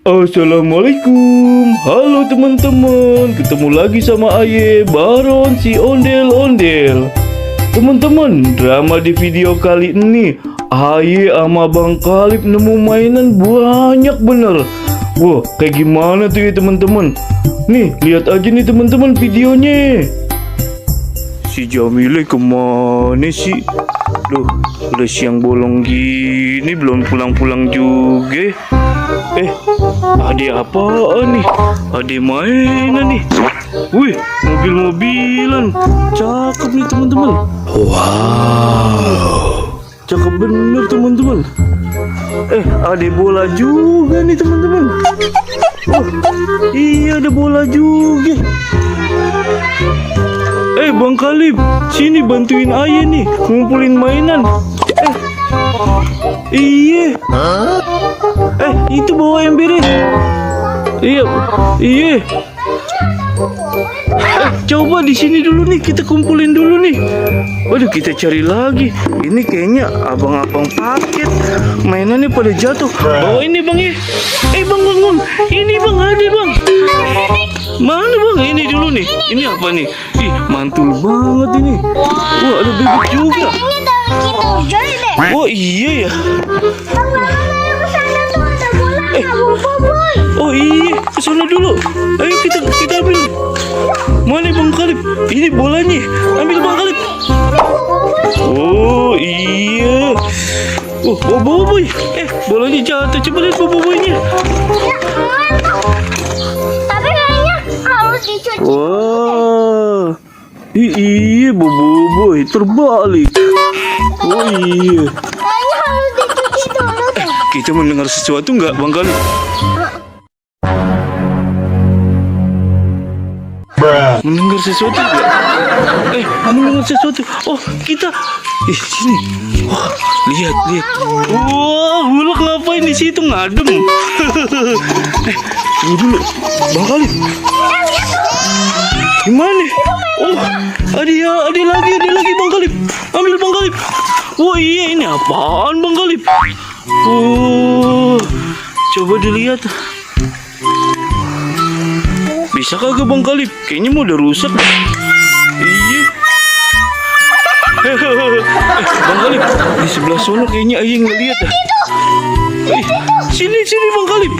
Assalamualaikum. Halo teman-teman, ketemu lagi sama Aye Baron si ondel-ondel. Teman-teman, drama di video kali ini Aye sama Bang Kalib nemu mainan banyak bener. Wah, kayak gimana tuh ya teman-teman? Nih, lihat aja nih teman-teman videonya. Si Jamile kemana sih? Duh, udah siang bolong gini belum pulang-pulang juga. Ada apaan nih? Ada mainan nih. Wih, mobil-mobilan. Cakep nih teman-teman. Wow, cakep bener teman-teman. Ada bola juga nih teman-teman. Oh, iya ada bola juga. Bang Kalib, sini bantuin Aye nih ngumpulin mainan. Iya. Itu bawa embernya. Iya. Coba di sini dulu nih, kita kumpulin dulu nih. Waduh, kita cari lagi. Ini kayaknya abang-abang paket. Mainannya pada jatuh. Bawa ini bang ya. Bang bangun. Ini bang ada bang. Mana bang? Ini dulu nih. Ini apa nih? Ih, mantul banget ini. Wah, ada bebek juga. Oh iya ya. Oh iya, kesana dulu. Ayo kita ambil. Mana Bang Kalib? Ini bolanya. Ambil Bang Kalib. Oh iya. Oh, boboiboy. Bolanya jatuh. Coba lihat boboiboynya. Tapi kayaknya harus dicuci. Wah. Iya, boboiboy terbalik. Oh iya. Kayaknya harus dicuci dulu deh. Kita mendengar sesuatu nggak Bang Kalib? Mendengar sesuatu nggak? Mendengar sesuatu. Oh, kita. Sini. Wah, lihat. Wah, bulak ngapain di situ ngadem? Tunggu dulu, Bang Kalib. Gimana? Oh, ada lagi Bang Kalib. Ambil Bang Kalib. Oh iya, ini apaan Bang Kalib? Oh, coba dilihat. Bisa kagak Bang Kalib? Kayaknya mau udah rusak. Iya. Bang Kalib, di sebelah sono kayaknya Aye ngeliat dah. Sini Bang Kalib.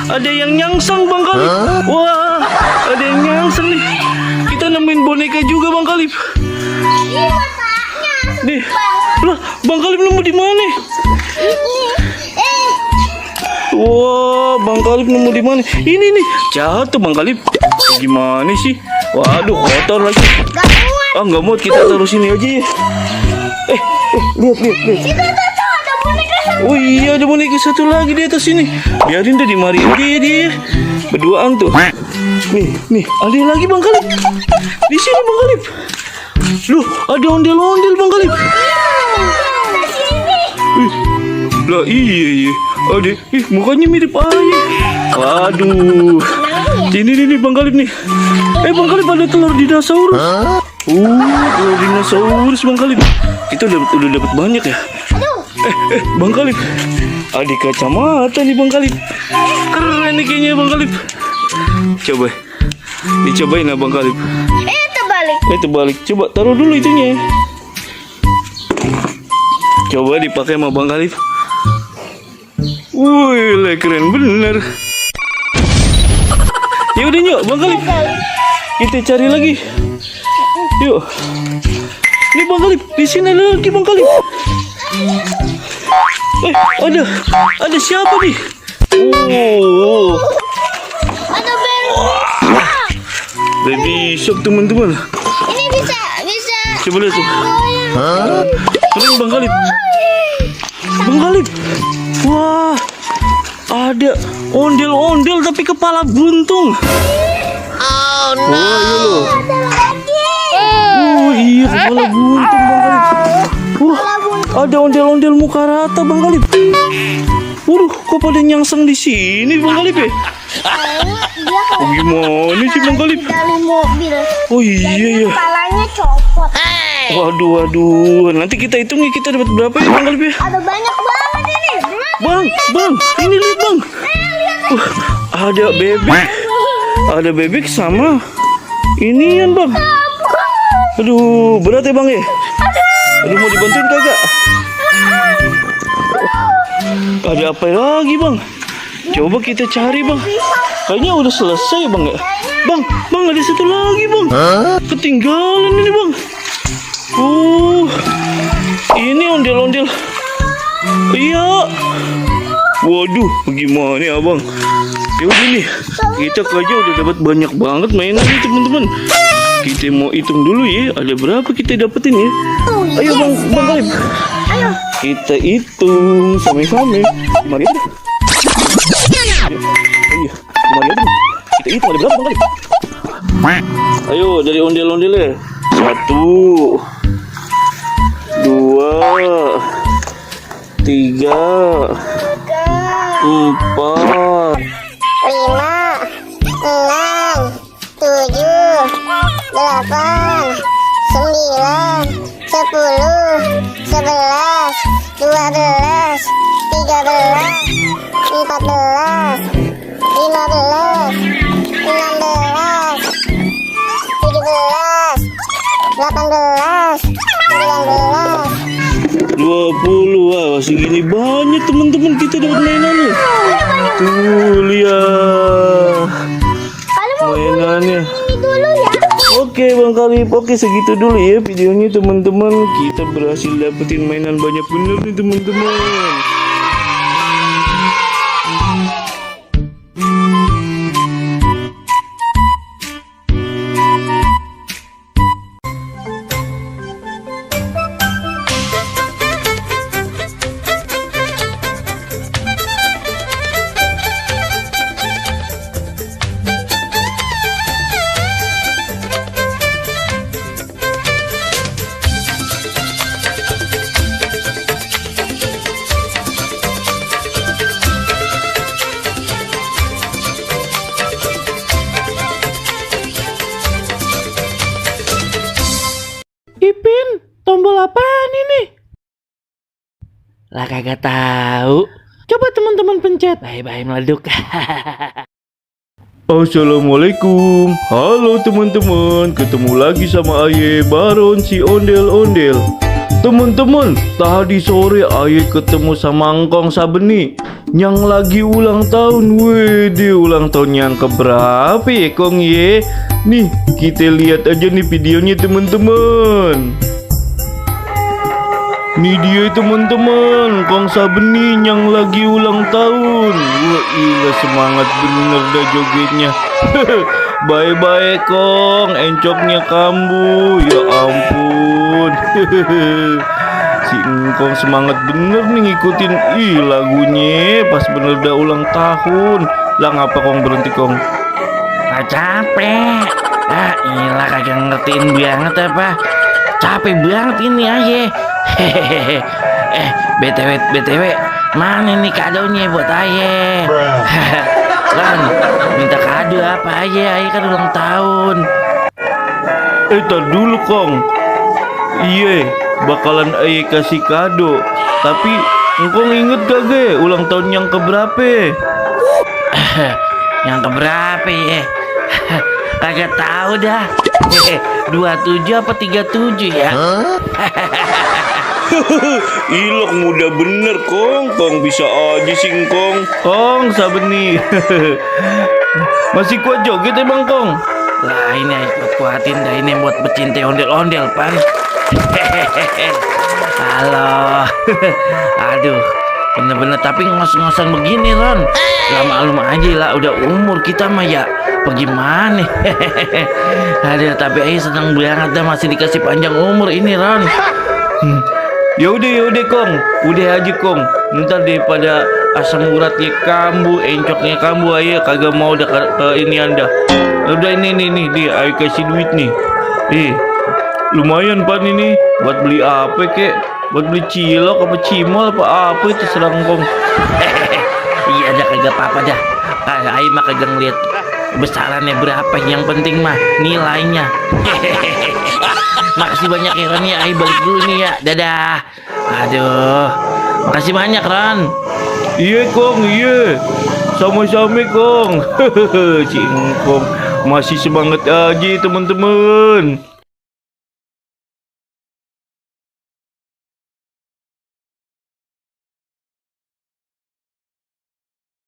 Ada yang nyangsang Bang Kalib. Wah, ada yang nyangsang nih. Kita nemuin boneka juga Bang Kalib. Nih, lah Bang Kalib nemu di mana? Wah, Bang Kalib nemu di mana? Ini nih, jatuh Bang Kalib. Gimana sih? Waduh, kotor lagi. Nggak muat, kita taruh sini aja ya. Lihat. Ada boneka satu. Oh iya, ada boneka satu lagi di atas sini. Biarin deh, dimari aja ya dia. Berduaan tuh. Nih, ada lagi Bang Kalib. Di sini Bang Kalib. Loh, ada ondel-ondel Bang Kalib. Lah iya. Ada, mukanya mirip Aye. Waduh. Ini Bang Kalib nih. Bang Kalib ada telur dinosaurus. Telur dinosaurus Bang Kalib. Kita udah dapat banyak ya. Bang Kalib. Ada kacamata nih Bang Kalib. Keren nih kayaknya Bang Kalib. Coba. Dicobain lah Bang Kalib. Terbalik. Coba taruh dulu itunya. Coba dipakai sama Bang Kalib. Wih, keren bener. Ya udah yuk Bang Kalib. Kita cari lagi. Yuk. Ini Bang Kalib, di sini ada lagi Bang Kalib. Ada siapa nih? Oh. Ada Baby Shark teman-teman. Ini bisa. Coba lihat tuh. Keren Bang Kalib. Bang Kalib. Wah, ada ondel-ondel tapi kepala buntung. Oh no. Wah, iya loh. Ada lagi. Iya, kepala buntung Bang Kalib. Wah, ada ondel-ondel muka rata Bang Kalib. Waduh, kok pada nyangsang di sini Bang Kalib ya? Dia Gimana sih Bang Kalib? dari mobil. Oh iya ya. Kepalanya copot. Waduh. Nanti kita hitung ya, kita dapat berapa ya Bang Kalib ya? Ada banyak banget ini. Bang, ini lihat bang. Ada bebek. Ada bebek sama inian bang. Aduh, berat ya bang ya? Aduh, mau dibantuin kagak? Ada apa lagi bang? Coba kita cari bang. Kayaknya udah selesai bang ya. Bang ada satu lagi bang. Ketinggalan ini bang. Ini ondel-ondel. Iya. Waduh, gimana ya bang? Ya udah nih, kita aja udah dapat banyak banget mainan nih teman-teman. Kita mau hitung dulu ya, ada berapa kita dapetin ya? Ayo bang Galib. Ayo. Kita hitung sama-sama. Mari aja. Iya, mari aja. Kita hitung ada berapa bang Galib? Ayo dari ondel-ondelnya. 1, 2, 3, 4. 5, 6, 7, 8, 9, 10, 11, 12, 13, 14, 15, 16, 17, 18, 19. 20. Wah, segini banyak teman-teman kita dapat mainannya. Tuh lihat mainannya. Ini dulu ya. Oke bang Kalip, oke segitu dulu ya videonya teman-teman. Kita berhasil dapetin mainan banyak bener nih teman-teman. Ipin, tombol apaan ini? Lah kagak tahu. Coba teman-teman pencet. Bye-bye meleduk. Assalamualaikum. Halo teman-teman. Ketemu lagi sama Aye Baron si ondel-ondel. Teman-teman, tadi sore Aye ketemu sama Ngkong Sabeni yang lagi ulang tahun. Wede, ulang tahun yang keberapa ya Kong ye? Nih, kita lihat aja nih videonya teman-teman. Nih dia teman-teman, Kong Sabeni yang lagi ulang tahun. Wah, iya semangat bener dah jogetnya. Bye-bye Kong, encoknya kambuh. Ya ampun. Si Ngkong semangat bener nih ngikutin lagunya pas bener dah ulang tahun. Lah ngapa Kong berhenti Kong? Capek. Iyalah kagak ngertiin banget apa. Capek banget ini aja. Hehehe. BTW, mana nih kadonya buat Aye? Kan, minta kado apa aja? Aye kan ulang tahun. Tar dulu Kong. Iya, bakalan Aye kasih kado. Tapi Ngkong inget kagak ulang tahun yang keberapa? Yang keberapa ya? Kagak tahu dah. 27 apa 37 ya? Ilok muda bener Kong bisa aja sih Kong Sabeni. Masih kuat joget ya Bang Kong? Lah ini kuat-kuatin dah, ini buat pecinta ondel-ondel Pan. Halo. Aduh, bener-bener tapi ngos-ngosan begini Ron. Lama-lama aja lah, udah umur kita mah ya. Bagaimana? Aduh, tapi Aye senang banget dah masih dikasih panjang umur ini Ron. Yaudah Kong, udah aja Kong. Ntar daripada asam uratnya kambuh, encoknya kambuh, Aye kagak mau udah ke ini anda. Udah ini nih, Aye kasih duit nih. Lumayan Pan ini buat beli apa kek? Buat beli cilok apa cimol apa itu serang Kong. Iya dah kagak apa-apa dah. Aye mah kagak ngeliat besarannya berapa, yang penting mah nilainya. Makasih banyak ya Ron ya, Aye balik dulu nih ya, dadah. Aduh, makasih banyak Ron. Iya Kong, iya. Sama-sama Kong. Si Engkong masih semangat aja teman-teman.